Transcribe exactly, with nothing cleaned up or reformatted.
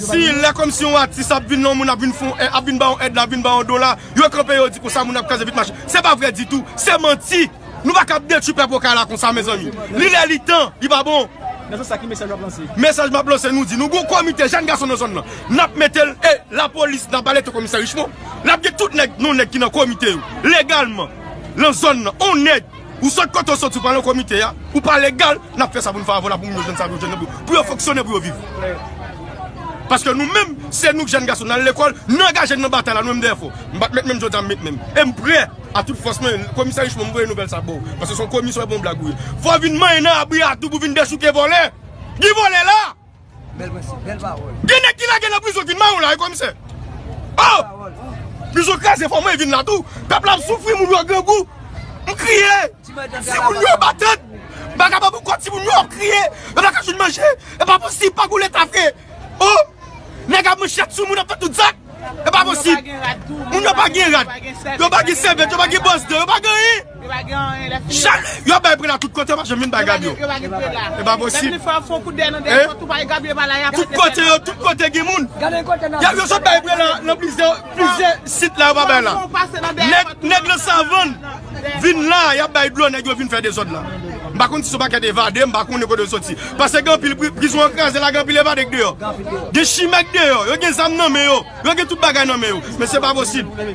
Si lè kòmsi yon atis ap vin nan, moun ap vin fon, ap vin ba yon èd la, ap vin ba yon don la, yo kanpe yo di konsa moun ap kraze vit machin. Se pa vre ditou, se manti. Nou pa kab detwi pèp Okay la konsa, mezanmi. Li lè li tan, li pa bon. Nan sans sa, ki mesaj w ap lanse? Mesaj m ap lanse, nou di, nou gon komite jèn gason nan zòn nan. N ap mete l, e lapolis, n ap ba l eto komisè Richemond. N ap gen tout nèg, nou nèg ki nan komite yo, legalman, nan zòn nan, on nèg. Ou sot kote w soti, ou pale nan komite a, ou pa legal, n ap fè sa pou n fè avè w la, pou moun yo jwenn sa pou yo jwenn nan, pou, pou yo fonksyone, pou yo viv. Paske nou menm, se nou k jèn gason, n al lekòl, n angaje n nan batay la, nou menm dèyè fò. M pa t met men m, jodi a m met men m. E m prè, a tout fòs mwen, komisè Richemond, m voye nouvèl sa ba w. Paske se yon komisè, bon blag ou ye. Fò w vin manyen nan abri a tou pou vin dechouke vòlè. Gen vòlè la! Bèl prensip, bèl pawòl. Gen nèg ki lage nan prizon ki vin mare w la, wi, komisè. Oh! Prizon kraze, fò mwen vin la tou. Pèp la ap soufri, moun yo grangou. M kriye. Timoun yo batant. M pa kapab ankò, timoun yo ap kriye. Yo pa ka jwenn manje. E pa posib, pa gon leta, frè. Oh! Nèg ap manchèt sou moun, ap fè tout zak. E pa posib. Moun yo pa gen rad. Yo pa gen sèvyèt, yo pa gen bwòs dan, yo pa gen anyen. Chak yo bay prela tout kote, yo pa janm vin bay gad yo. E pa posib. Tout kote yo, tout kote gen moun. Yo, yo sot bay prela nan plizyè, plizyè sit la, yo pa bay la. Nèg, nèg nan savann vin la, y ap bay dlo, nèg yo vin fè dezòd la. M pa konn si se yon pakèt evade, m pa konnen kote yo soti. Paske gen anpil pri-, prizon an kraze la, gen anpil evade k deyò. Gen chimè k deyò, yo gen zam nan men yo, yo gen tout bagay nan men yo. Men se pa posib.